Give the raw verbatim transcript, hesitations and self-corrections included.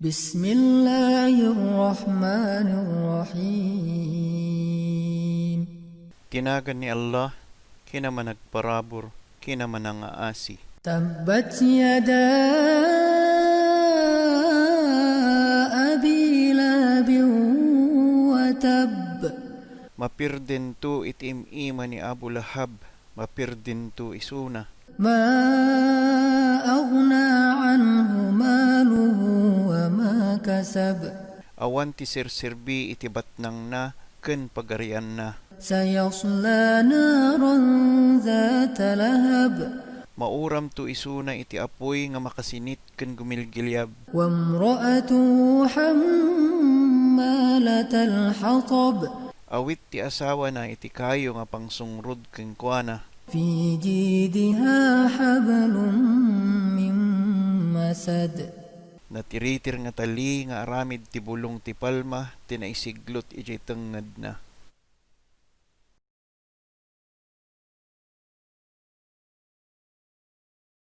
بسم الله الرحمن الرحيم. Ti nagan ni Allah, kinamanagparabur, kinamanangaasi. تبت يدا أبي لهب وتب. Mapirdento iti im-ima ni Abu Lahab, mapirdento isuna. ما أغنى عنه ماله وما كسب. Awan ti serserbi iti batnangna ken pagarianna. سيصلى نارا ذات لهب. Mauramto isuna iti apuy nga makasinit ken gumilgiliab. وامرأته حمالة الحطب. Awit ti asawana iti kayo nga pangsungrod kenkuana. في جيدها حبل من مسد. Natiritir nga tali nga aramid ti bulong ti palma ti naisiglot idiay tengngedna.